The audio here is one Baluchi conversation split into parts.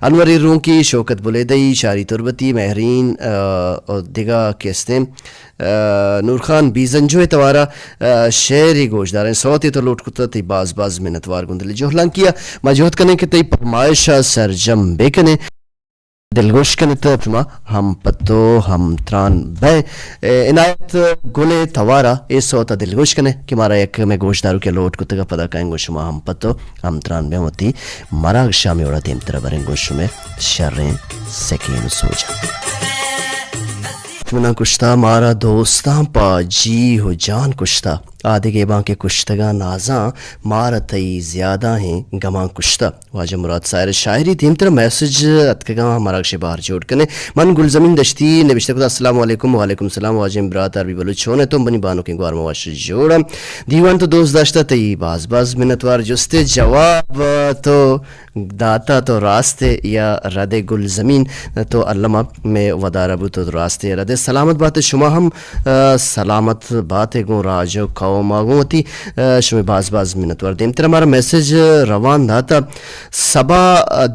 انور رونکی، شوکت بلیدئی، شاری تربتی، مہرین، آ، اور دگہ کہ استیں، آ، نورخان بیزنجو ءِ توارا، آ، شعرے گوشداریں، سوتے تو لوٹ کتہ، تئی باز باز منتوار گوں دل جہلانکی ءَ۔ ما جہد کنیں کہ تئی پرمائش ءَ سرجم بکنیں۔ دلگوش کنت، شما ہم پتو ہم تران بئے۔ اے، عنایت گل ءِ توارا اے سوت ءَ دلگوش کنیں کہ مارا یک مئے گوشداروکے لوٹ کتگ ءَ پدا کائیں گوں شما ہم پتو ہم تران بئے وتی مراگش ءَ ہمے وڑا دیمتر ءَ بریں گوں شمئے شریں سکین ءُ سوج ءَ۔ دشمناں کشتا مارا دوستاں پہ جی ءُ جان کشتا، آ دگہ باں کہ کشتگاں نازاں، مارا تئی زیادہ ہیں گماں کشتا۔ واجہ مراد ساحر ءِ شاعری۔ دیمترا میسج اتکگاں، مراگش ءِ بہر جوڑ کنے۔ من گلزمین دشتی نبشتہ کتا، السلام علیکم۔ وعلیکم السلام واجہ برات عربی بلوچ، چون ئے تو؟ منی بانکیں گوار ما وش جوڑ آں۔ دیوان تو دوست داشتہ، تئی باز باز منتوار۔ جست ءِ جواب تو داتا تو راست ئے یا رد ئے؟ گلزمین تو الما مئے ودارا بوت تو راست ئے رد ئے۔ سلامت بات ئے شما ہم، آ، سلامت بات ئے گوں راج ءُ قوم ءَ گوں وتی، آ، شمئے باز باز منتوار۔ دیمترا مارا میسج روان داتا۔ صبا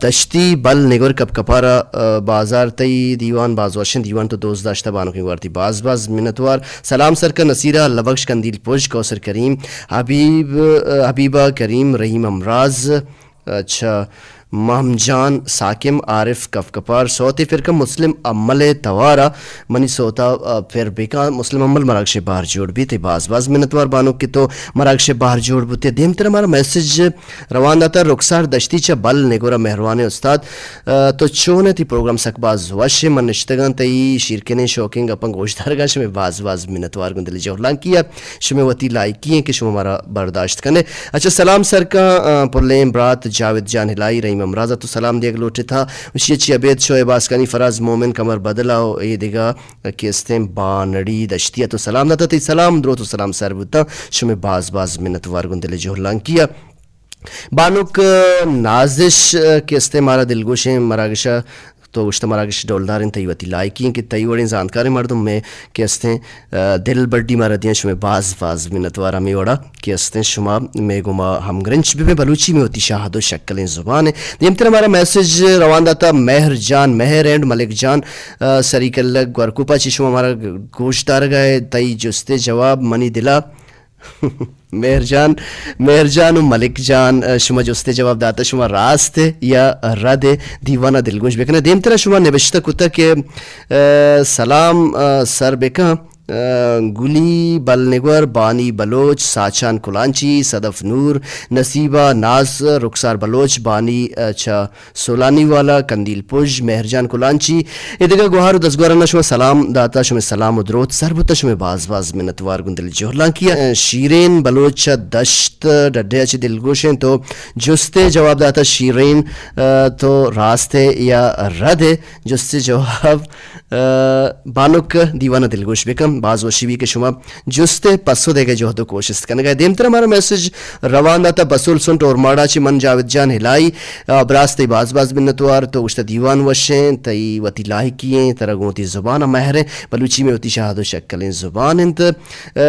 دشتی بل نگور کپ کپارا، آ، بازار تئی دیوان باز وشیں، دیوان تو دوست داشتہ، بانکیں گوار تئی باز باز منتوار۔ سلام سرکا نصیرہ، اللہ بخش، قندیل پژ، کوثر کریم، حبیب، آ، حبیبہ کریم، رحیم امراض، اچھا، مہم جان ساکم، عارف کف کپار، سوتے فرقہ مسلم امل ءِ توارا منی سوتا، آ، پر بکاں۔ مسلم امل مراگش ءِ بہر جوڑ بیت، تئی باز باز منتوار بانک کہ تو مراگش ءِ بہر جوڑ بوتے۔ دیمترا مارا میسج روان داتا رخسار دشتی چہ بل نگورا، مہروانیں استاد، آ، تو چون ئے؟ تئی پروگرام سک باز وش ئے، من نشتگاں تئی شیرکنیں شوکیں گپاں گوشدارگاں، شمئے باز باز منتوار گوں دل جہلانکی ءَ۔ شمئے وتی لائکی ایں کہ شما مارا برداشت کنے۔ اچھا، سلام سرکاں، آ، پلیں برات جاوید جان ہلائی، رحیم امراض ءَ تو سلام دیگ لوٹے تھا۔ اشی چی ابید شعیب آسکانی، فراز مومن، قمر بدل ءُ اے دگہ کہ استیں بانڑی دشتی ءَ تو سلام داتا، تئی سلام دروت ءُ سلام سر بوتاں۔ شمئے باز باز منتوار گوں دل جہلانکی ءَ۔ بانک نازش کہ استیں مارا دلگوشیں مراگش ءَ تو گوشتہ مراگش ڈولدار انت، تئی وتی لائکی انت کہ تئی وڑیں زانتکاریں مردم مئے کہ استیں، آ، دل بڈی مارا دیاں، شمئے باز باز منتوار۔ ہمے وڑا کہ استیں شما مئے گوما ہمگرنچ بہ بئے، بلوچی مئے وتی شاہد ءُ شکلیں زبان انت۔ دیمتر ہمارا میسج روان داتا مہر جان، مہر اینڈ ملک جان، آ، سری کلگ گورکوپا چی شما مارا گوش دارگا ئے، تئی جست ءِ جواب منی دلا مہر جان، مہر جان ءُ ملک جان، آ، شما جست ءِ جواب داتہ، شما راست ئے یا رد ئے؟ دیوان ءَ دلگوش بکنہ۔ دیمترا شما نبشتہ کتہ کہ، آ، سلام، آ، سر بکن، آ، گلی بل نگور، بانی بلوچ، ساچان کلانچی، صدف نور، نصیبہ ناز، رخسار بلوچ، بانی، آ، چہ سولانی والا، قندیل پژ، مہرجان کلانچی، اے دگہ گوہار ءُ دزگوہاراناں شما سلام داتا، شمئے سلام ءُ دروت سر بوتا، شمئے باز باز منتوار گوں دل جہلانکی ءَ۔ شیرین بلوچ چہ دشت ڈڈے ءَ چہ دلگوش انت، تو جست ءِ جواب داتا شیرین، آ، تو راست ئے یا رد ئے؟ جست ءِ جواب، آ، بانک دیوان ءَ دلگوش بکن، باز وشی بی کہ شما جست ءِ پسو دیگ ءِ جہد ءُ کوشست کنگ ءَ۔ دیمتر ہمارا میسج روان داتا بسول سنٹ اورماڑا چہ من جاوید جان ہلائی، آ، براس تئی باز باز منتوار، تو گوشتہ دیوان وشیں، تئی وتی لائکی ایں، ترا گوں وتی زبان ءَ مہر ایں، بلوچی مئے وتی شاہد ءُ شکلیں زبان انت۔ آ،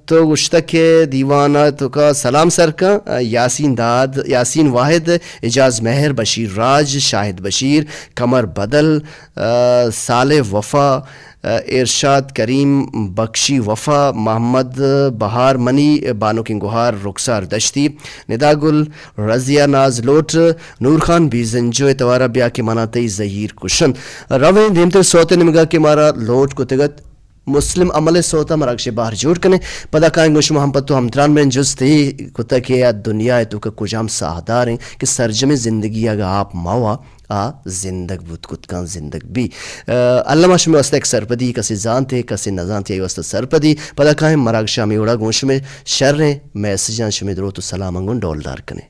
تو گوشتہ کہ دیوان ءَ توکا سلام سر کن، آ، یاسین داد، یاسین واحد، اعجاز مہر، بشیر راج، شاہد بشیر، قمر بدل، آ، صالح وفا، آ، ارشاد کریم، بخشی وفا، محمد بہار، منی بانکیں گہار رخسار دشتی، ندا گل، رضیہ ناز لوٹ، نور خان بیزنجو ءِ توارا بیا کہ منا تئی زہیر کشنت۔ رویں دیمتر سوت ءِ نیمگا کہ مارا لوٹ کتگ ات۔ مسلم عمل ءِ سوت ءَ مراگش ءِ بہر جوڑ کنیں۔ پدا کائیں گوں شما ہم پتو ہمتران بیں۔ جست اے کتہ کہ آ دنیا ءِ توکا کجام ساہدار ایں کہ سرجمیں زندگی اگاں آپ مہ وا، آ زندگ بوت کت کن، زندگ بی۔ آ، الما شمئے واسطہ یک سرپدی، کسے زانتے، کسے نزانتے، آئی واسطہ سرپدی۔ پدا کائیں مراگش ءَ ہمے وڑا گوں شمئے شریں میسجاں، شمئے دروت ءُ سلاماں گوں ڈولدار کنیں۔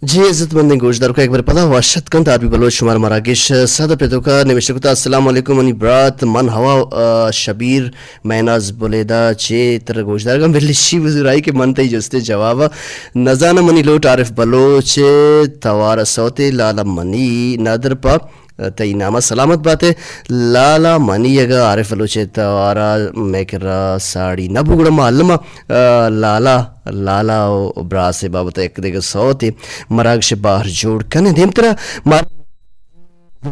جی عزت مندیں گوشداروکاں، یک بر پدا وش اتک کنت آر بی بلوچ شمارا مراگش۔ صد ءِ پتوکا نوشتہ کتا، السلام علیکم منی برات، من ہوا، آ، شبیر میناز بلیدہ چے تر گوشدارگاں، بلے شی بزورائی کہ من تئی جست ءِ جواب ءَ نزاناں۔ منی لوٹ عارف بلوچ ءِ توار ءَ سوتے، لالا منی نادر پہ تئی نام ءَ سلامت بات ئے۔ لالا منی اگاں عارف بلوچ ءِ توار ءَ مئے کرا ساڑی نہ بوت گڑا ما الم ءَ، آ، لالا، لالا ءُ براس ءِ بابت ءَ یک دگہ سوتے مراگش ءِ بہر جوڑ کن ایں۔ دیمترا ما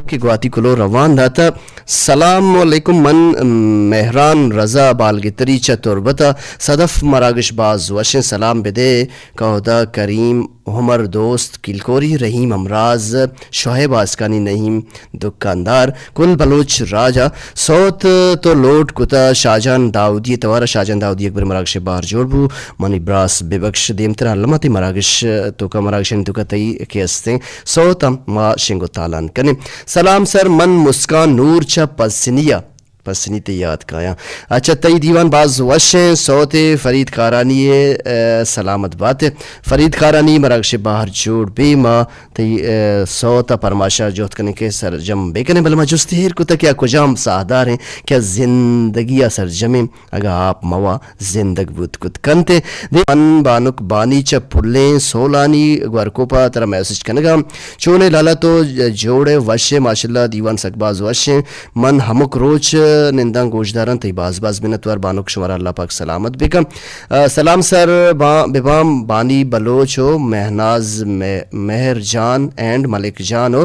کہ گواتی کلو روان داتہ۔ سلام علیکم، من مہران رضا بالگتری چہ تربت ءَ۔ صدف مراگش باز وش ایں، سلام بدے کہدا کریم، عمر دوست کلکوری، رحیم امراز، شعیب آسکانی، نعیم دکاندار، کل بلوچ راج ءَ۔ سوت تو لوٹ کتہ شاہجان داؤدی ءِ توار ءَ۔ شاہجان داؤدی، یک برے مراگش ءِ بہر جوڑ بو۔ منی براس ببکش، دیمترا الم ءَ تئی مراگش توکا، مراگشانی توکا تئی کہ استیں سوت ہم ما شنگ ءُ تالان کنیں۔ سلام سر، من مسکان نور چہ پسنی ءَ۔ پسنی تئی یات کایاں۔ اچھا، تئی دیوان باز وش ایں، سوتے فرید کارانی ءِ، اے، سلامت بات ئے۔ فرید کارانی، مراگش ءِ بہر جوڑ بی۔ ما تئی، اے، سوت ءِ پرماشا جہد کنیں کہ سرجم بکنیں، بلے ما جست ایر کتہ کہ آ کجام ساہدار ایں کہ آ زندگی ءَ سرجمیں، اگاں آپ موا زندگ بوت کت کنت۔ دے من بانک بانی چہ پلیں سولانی گورکوپ ءَ ترا میسج کنگاں۔ چونے لالا، تو جوڑ ئے، وش ئے؟ ماشاءاللہ، دیوان سک باز وش ایں۔ من ہمک روچ ننداں گوشداراں، تئی باز باز منتوار بانک، شمارا اللہ پاک سلامت بکن۔ آ، سلام سر، با-، بباں بانی بلوچ ءُ مہناز مہ-، مہر جان اینڈ ملک جان ءُ،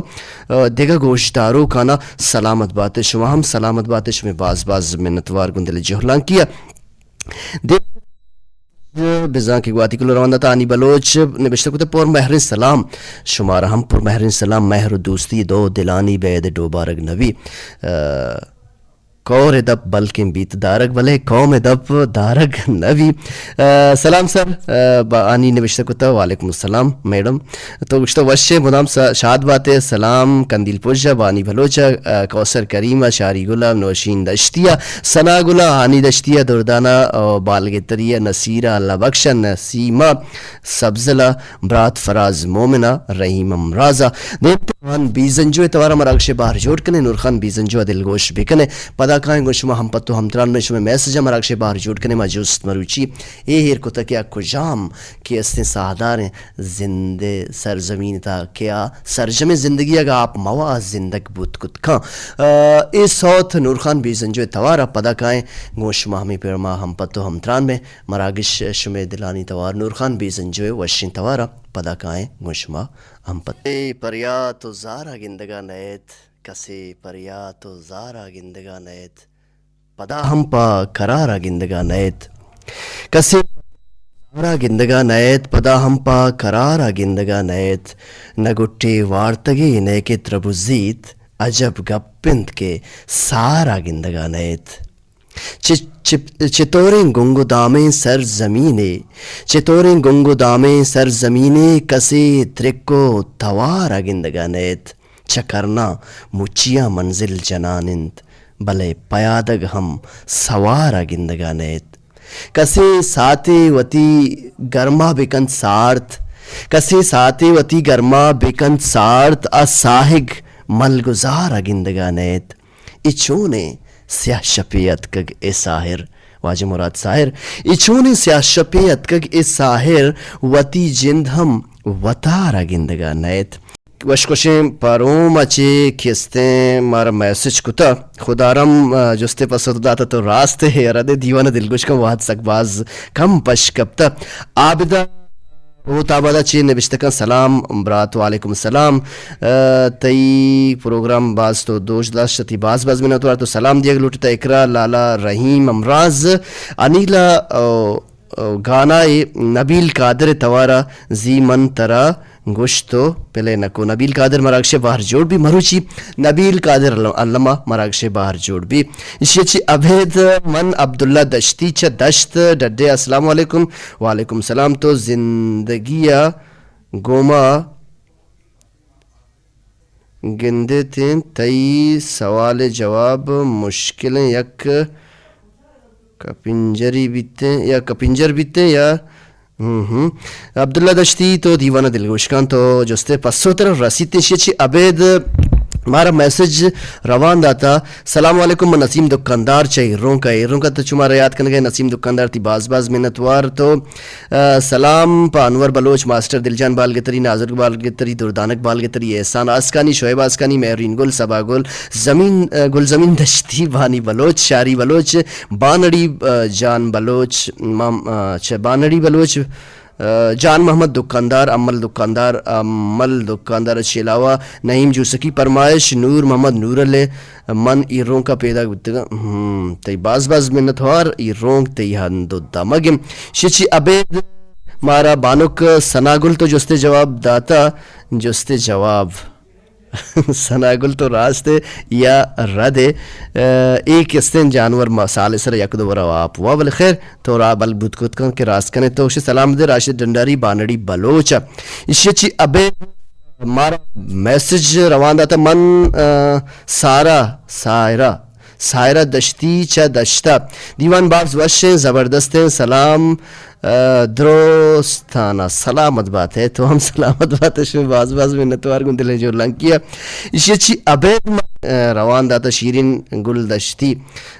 آ، دگہ گوشداروکانا سلامت بات ئے، شما ہم سلامت بات ئے، شمے باز باز منتوار گوں دل جہلانکی ءَ۔ دے بزاں کہ گواتی کلو روان داتہ۔ ہانی بلوچ نبشتہ کتہ، پر مہریں سلام، شمارا ہم پر مہریں سلام، مہر ءُ دوستی دو دلانی بید ڈوبارگ نبی۔ آ، کور دپ بلکیں بیت دارگ، بلے قوم دپ دارگ نبی۔ آ، سلام سر، آ، با-، ہانی نبشتہ کتہ، وعلیکم السلام میڈم۔ تو گوشتہ وش ئے، مدام سا-، شاد بات ئے۔ سلام کندیل پژ ءَ، بانی بلوچ ءَ، آ، کوثر کریم ءَ، شاری گل ءَ، نوشین دشتی ءَ، ثنا گل ءَ، ہانی دشتی ءَ، دردانہ ءُ بالگتری ءَ، نصیر ءَ، اللہ بخش ءَ، نسیم ءَ، سبزل ءَ، برات فراز مومن ءَ، رحیم امراز ءَ۔ دیم خان بیزنجو ءِ توار ءَ مراگش ءِ بہر جوڑ کن ئے، نور خان بیزنجو ءَ دلگوش بکن ئے۔ پدا کائیں گوں شما ہم پت ءُ ہمتران، مئے شمئے میسج ءَ مراگش ءِ بہر جوڑ کن ئے۔ ما جست مروچی اے ایر کتہ کہ آ کجام کہ استیں ساہداریں زند ءِ سرزمین ءِ تہا کہ آ سرجمیں زندگی اگاں آپ موا آ زندگ بوت کت کن۔ آ، اے سوت نور خان بیزنجو ءِ توار ءَ۔ پدا کائیں گوں شما ہمے پیما ہم پت ءُ ہمتران بیں۔ مراگش شمئے دلانی توار، نور خان بیزنجو ءِ وشیں توار ءَ۔ پدا کائیں گوں شما ہم پت۔ اے پریات ءُ زار ءَ گندگا نئیت، کسے پریات ءُ زار ءَ گندگا نئیت۔ پدا ہم پہ قرار ءَ گندگا نئیت۔ کسے قرار ءَ گندگا نئیت، پدا ہم پہ قرار ءَ گندگا نئیت۔ نہ گٹے وارتگے نئیکہ تربزیت، عجب گپ انت کہ سار ءَ گندگا نئیت۔ چ-، چ-، چتوریں گنگ ءُ دامیں سرزمینے، چتوریں گنگ ءُ دامیں سرزمینے، کسے ترک ءُ توار ءَ گندگا نئیت۔ چہ کرناں مچیاں منزل جنان انت، بلے پیادگ ہم سوار ءَ گندگا نئیت۔ کسے ساعتے وتی گرما بکنت سارت، کسے ساعتے وتی گرما بکنت سارت، آ ساہگ ملگزار ءَ گندگا نئیت۔ اے چونیں سیاہ شپے اتکگ اے ساحر، واجہ مراد ساحر، اے چونیں سیاہ شپے اتکگ اے ساحر، وتی جند ہم وتار ءَ گندگا نئیت۔ وشکوشیں پروم ءَ چے کہ استیں مارا میسج کتہ۔ خدارم، آ، جستے پسو تو داتہ، تو راست ئے، ہر دے دیوان ءَ دلگوش کن، وہد سک باز کم پش کپتہ۔ عابدہ روت آباد ءَ چے نبشتہ کن، سلام برات، وعلیکم السلام۔ آ، تئی پروگرام باز تو دوش داشت، تئی باز باز منتوار۔ تو سلام دیگ لوٹتہ اقرا، لالا رحیم امراز، انیلا، او، گانا ءِ نبیل قادر ءِ توار ءَ زی من ترا گوشت ءُ پلے نکو۔ نبیل قادر مراگش ءِ بہر جوڑ بی، مروچی نبیل قادر الم-، الما مراگش ءِ بہر جوڑ بی۔ ایشی ءَ چی ابید من عبداللہ دشتی چہ دشت ڈڈے، السلام علیکم۔ وعلیکم سلام۔ تو زندگی ءَ گوما گندیت انت، تئی سوال ءِ جواب مشکلیں، یک کپنجری بیتیں یا کپنجر بیتیں یا، ہم، ہم۔ عبداللہ دشتی، تو دیوان ءَ دلگوش کن، تو جست ءِ پسو ترا رسیت۔ ایشی ءَ چی ابید مارا میسج روان داتا۔ سلام علیکم، من نسیم دکاندار چہ ایرونک ء۔ ایرونک ء تو چو مارا یاد کنگ ء نسیم دکاندار، تئی باز باز منتوار۔ تو، آ، سلام پہ انور بلوچ، ماسٹر دلجان بالگتری، نازک بالگتری، دردانک بالگتری، احسان آسکانی، شعیب آسکانی، مہرین گل، صبا گل، زمین، آ، گل زمین دشتی، بانی بلوچ، شاری بلوچ، بانڑی، آ، جان بلوچ، مام-، آ، چہ بانڑی بلوچ، آ، جان محمد دکاندار، امل دکاندار، امل دکاندار ء چہ علاوہ نعیم جوسکی پرمائش، نور محمد نورل ء من ایرونک ء پیداک بوتگاں۔ ہم، تئی باز باز منتوار، ایرونک تئی ہند و دمگ۔ شچی ابید مارا بانک ثناگل تو جست جواب داتا، جست جواب۔ ثناگل تو راست ئے یا رد ئے؟ آ، اے کستیں جانور ما سال سر یک دو برا آپ وا، بلے خیر تو را بل بوت کت کن کہ راست کنے۔ تو گوشے سلام دے راشد ڈنڈاری بانڑی بلوچ ء۔ ایشی چی ابے مارا میسج روان داتا من، آ، سارا، سائرہ، سائرہ دشتی چہ دشتہ۔ دیوان باز وش ایں، زبردست ایں۔ سلام، آ، درستانا سلامت بات ئے، تو ہم سلامت بات ئے، شمئے باز باز منتوار گوں دلیں جولانکی ء۔ ایشی ء چی ابید من، آ، روان داتا شیرین گل دشتی،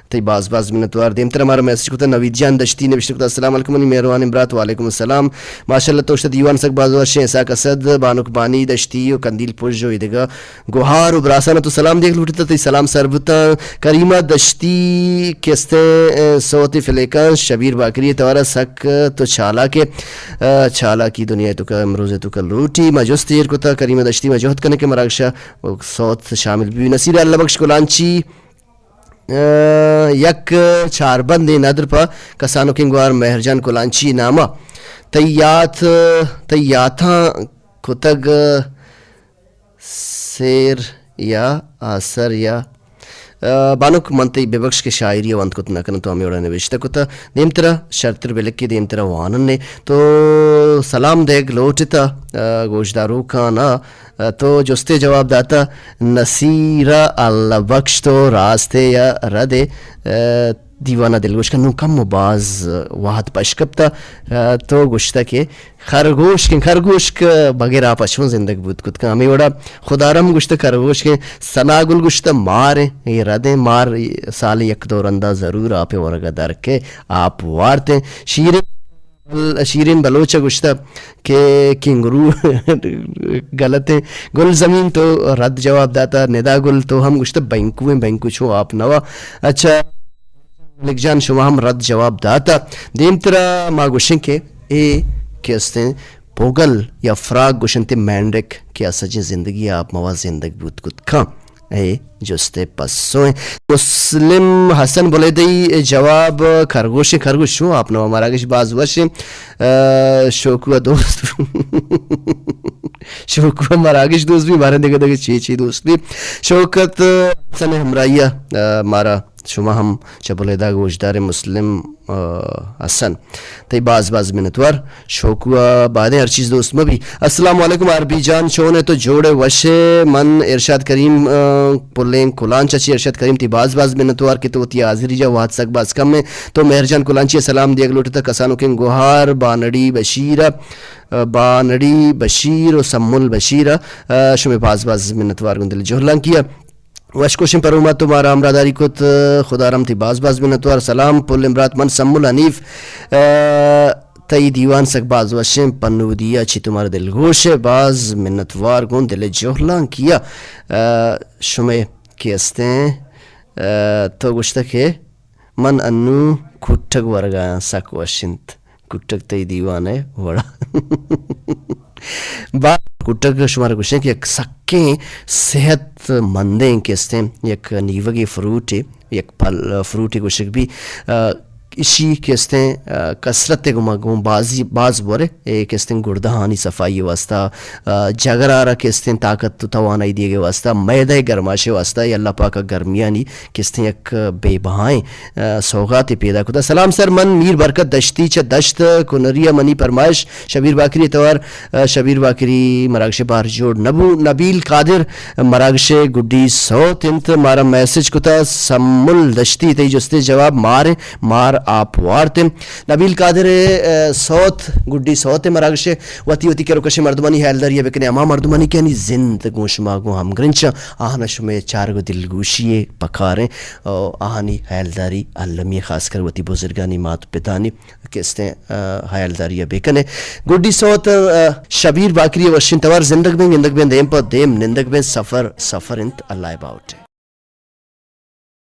تئی باز باز منتوار۔ دیمتر ہمارا میسج کتا نوید جان دشتی، نوشتہ کتا، السلام علیکم منی مہروانیں برات۔ وعلیکم السلام۔ ماشاءاللہ تو اشتا دیوان سک باز وش ایں، اسحاق اسد، بانک بانی دشتی و قندیل پژ و ایدگہ گوہار و براسان تو سلام دیگ لوٹتا، تئی سلام سر بوتاں۔ کریمہ دشتی کستیں، اے، سوت فلیکان شبیر باکری توارا سک تو چالاک ئے، اے، چالاکی دنیا تو کا امروز تو کا لوٹی۔ ما جست ایر کتا کریمہ دشتی، ما جہد کنے کہ مراگشا سوت شامل بی۔ نصیر اللہ بخش کلانچی، اے، یک چاربندیں ندر پہ کسانکیں گوار مہرجان کلانچی نامہ۔ تئی یات، تئی یاتاں کتگ سیر یا آسر یا، آ، بانک من تئی ببخش کہ شاعری ء ونت کت نہ کناں، تو ہمے وڑا نبشتہ کتہ۔ دیمترا شرتر بلکے دیمترا وانن نے۔ تو سلام دیگ لوٹتہ، آ، گوشداروکاں نا، آ، تو جستے جواب داتہ نصیرہ اللہ بخش تو راستے یا ردے، آ، دیوانہ دلگوش کن۔ نوں کمو باز وہد پش کپتہ، آ، تو گوشتہ کہ خرگوشکیں، خرگوشک بغیر آپ ء چون زندگ بوت کت کن؟ ہمے وڑا خدارم گوشتہ خرگوشکیں، ثنا گل گوشتہ ماریں، اے ردیں مار سال یک دو رندا ضرور آپ ء ورگا در کے آپ وارتیں۔ شیریں، شیریں بلوچ ء گوشتہ کہ کینگرو غلطیں۔ گل زمین تو رد جواب داتا، ندا گل تو ہم گوشتہ بینکو ایں، بینکو چون آپ نوا۔ اچھا، ملک جان شما ہم رد جواب داتا۔ دیمترا ما گوشیں کہ اے کہ استیں پوگل یا فراگ گوشنتے مینڈک کہ آ سجیں زندگی آپ موا زندگ بوت کت کن۔ اے جستے پسو ایں۔ مسلم حسن بلیدئی جواب خرگوشیں، خرگوش چون آپ نوا مراگش باز وشیں۔ آ، شوکو دوست شوکو مراگش دوست بی، باریں دگہ دگہ چی چی دوست بی۔ شوکت حسن ہمراہی ء، آ، مارا شما ہم چہ بلیدہ گوشداریں مسلم، آ، حسن۔ تئی باز باز منتوار۔ شوکو ء بادیں ہر چیز دوست مہ بی۔ السلام علیکم آر بی جان، چون ئے تو؟ جوڑ ئے وش ئے؟ من ارشاد کریم، آ، پلیں کلانچ ء چی۔ ارشاد کریم تئی باز باز منتوار کہ تو وتی حاضری جا وہد سک باز کم ئے۔ تو مہر جان کلانچی ء سلام دیگ لوٹتہ کسانوکیں گوہار بانڑی بشیر ء، بانڑی بشیر و سمل بشیر ء، آ، شمئے باز باز منتوار گوں دل جہلانکی ء۔ وش کوشیں پروما تو مارا ہمراہداری کت، خدا رحمتی باز باز منتوار۔ سلام پلیں برات من سمل حنیف، آ، تئی دیوان سک باز وشیں پنودی ء چی تو مارا دلگوش ئے، باز منتوار گوں دل جہلانکی ء، آ، شمئے کہ استیں، آ، تو گوشتہ کہ من انوں کٹگ ورگایاں، سک وش انت۔ کٹگ تئی دیوان ء وڑا۔ با کٹگ شمارا گوشیں کہ یک سکیں صحت مندیں کہ استیں یک نیوگے فروٹے، یک پھل فروٹے گوشگ بی، آ، اشی کہ استیں، آ، کسرت ء گوما گوں بازی، باز بورے، اے کہ استیں گردہانی صفائی واسطہ، آ، جگر ء را کہ استیں طاقت و توانائی دیگ ء واسطہ، میدہ ء گرماش ء واسطہ، اے اللہ پاک ء گرمیانی کہ استیں یک بے بہائیں، آ، سوغاتے پیدا کتہ۔ سلام سر، من میر برکت دشتی چہ دشت کنری ء، منی پرمائش شبیر باکری ء توار، آ، شبیر باکری مراگش ء بہر جوڑ نہ بو۔ نبیل قادر مراگش ء گڈی سوت انت، مارا میسج کتہ سمل دشتی، تئی جستے جواب ماریں، مار آپ وارت۔ نبیل قادر ءِ، ءَ، سوت، گڈی سوت ءِ مراگش ءَ وتی وتی کر و کش ءِ مردمانی ہیالداری ءَ بکنے، ہما مردمانی کہ آنی زند گوں شما گوں ہمگرنچ، آہاں شمئے چارگ و دلگوشی ءِ پکاریں، آہانی ہیالداری المی، خاص کر وتی بزرگانی، مات پتانی کہ استیں، ءَ، ہیالداری ءَ بکنے۔ گڈی سوت، ءَ، شبیر باکری ءِ وشیں توار۔ زندگ بیں، گندگ بیں، دیم پہ دیم نندگ بیں، سفر سفر انت، اللہ ءِ باہوٹ ءَ۔